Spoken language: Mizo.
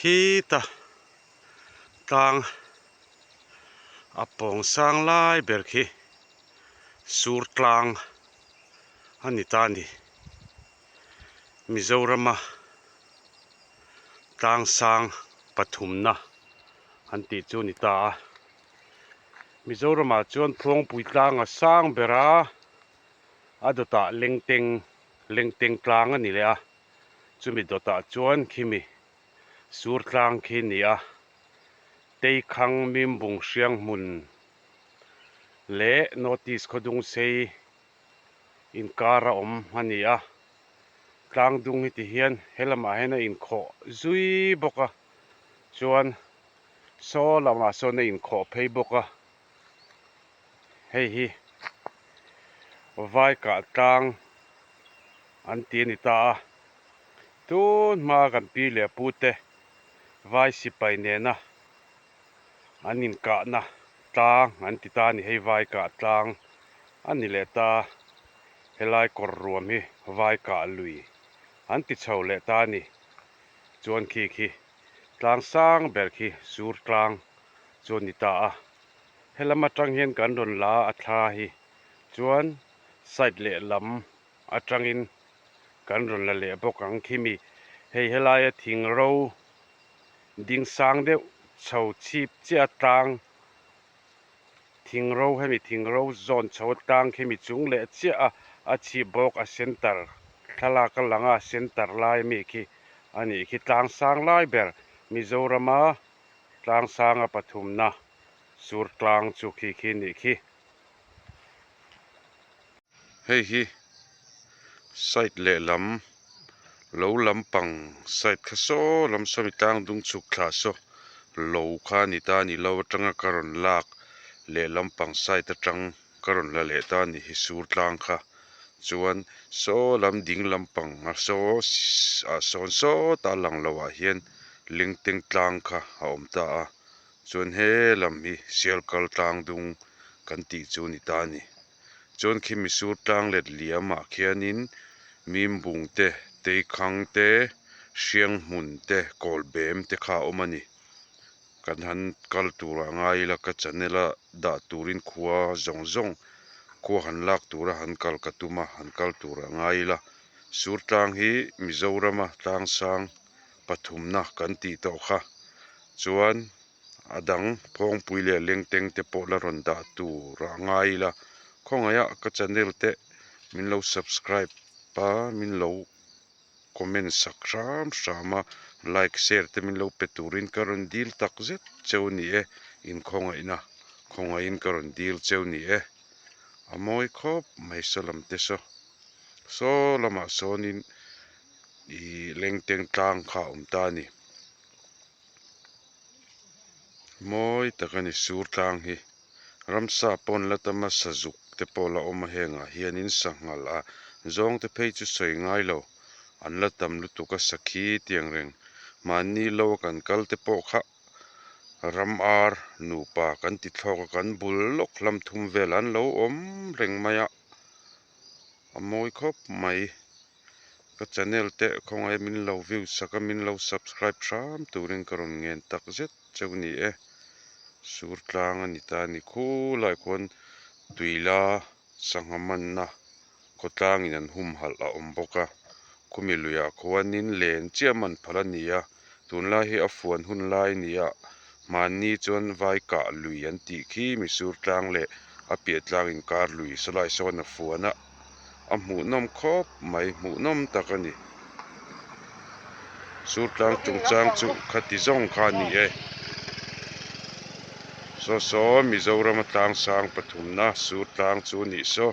Khita tlang a pawng sang lai ber khi sur tlang a ni ta a ni. Mizorama tlang sang pathumna an tih chu a ni ta a. Mizoramah chuan Phuangpui tlang a sang ber a, a dawtah Lengteng Lengteng tlang a ni leh a, chumi dawtah chuan khimi sur tlang khi a ni a, Teikhang Mimbung hriang hmun leh North East khawdung sei inkar a awm a ni a, tlang dung hi ti hian he lamah hian a inkhawh zui bawk a, chuan saw lamah sawn a inkhawh phei bawk a, hei hi vai kah tlang an ti a ni ta a, tun hma kan pi leh pu te vai sipai nena an inkahna tlang an ti ta a ni, hei vai kah tlang a ni leh ta, helai kawr ruam hi vai kah lui an ti chho leh ta a ni, chuan khi khi tlang sang ber khi sur tlang chu a ni ta a, helam atang hian kan rawn la a thla hi chuan side lehlam atangin kan rawn la leh bawk ang khimi hei helaia thing ro ding sang deuh chho chhip chiah a tlang thing ro hemi thing ro zawn chho a tlang khimi chung leh chiah a a chhip bawk a center thlalak a lang a center lai ami khi a nih khi tlang sang lai ber Mizorama tlang sanga pathumna sur tlang chu khi khi a nih khi. Hei hi side lehlam lo lampang side kha saw lam sawmi tlang dung chhuk thla saw lo kha a ni ta a ni lo atanga ka rawn lak lehlam pang side atang ka rawn la leh ta a ni hi sur tlang kha chuan saw lam ding lampang a saw ah sawn sawtah a lang loh ah hian lengteng tlang kha a awm ta a chuan he lam hi sial kal tlang dung kan tih chu a ni ta a ni. Chuan khi misur tlang let liam ah khianin mimbung te, teikhang te, hriang hmun te, kawl bem te kha a awm a ni. Kan han kal turah ngai ila ka channel a dah turin khua zawng zawng khua han lak tura han kal ka tum a, han kal turah ngai ila. Sur tlang hi Mizorama tlang sang pathumna kan tih tawh kha chuan a dang phawngpui leh lengteng te pawh la rawn dah tur a ngai ila khawngaih a ka channel te min lo subscribe a min lo comment sak hram hram a like share te min lo pe turin ka rawn dil tak zet cheu a ni e inkhawngaihna khawngaihin ka rawn dil cheu a ni e a mawi khawp mai saw lam te saw saw lamah sawnin ih lengteng tlang kha a awm ta a ni. Mawi tak a ni sur tlang hi ramsa pawn la tam a sazuk te pawh la awm a hengah hianin sanghal a zawng te phei chu sawi ngai lo an la tam lutuk a sakhi tiang reng mahni lo a kan kal te pawh kha ram ar nupa kan ti thlawk a kan bul lawk hlam thum vel an lo awm reng mai a a mawi khawp mai. Ka channel te khawngaih min lo view sak a min lo subscribe hram turin ka rawn ngen tak zet cheu ni e. Sur tlang a ni ta a ni khulai khuan tuila sangha manna khawtlangin an humhalh a awm bawk a khumi luiah khuanin len chiah man phal a ni a tunlai hi a fuan hun lai a ni a hmanni chuan vai kah lui an tih khi misur tlang leh a piah tlang inkar lui sawlai sawn a fuan a. a hmuhnawm khawp mai hmuhnawm tak a ni sur tlang chungchang chu khati zawng kha a ni e saw saw Mizoram a tlang sang pathumna sur tlang chu a nih saw.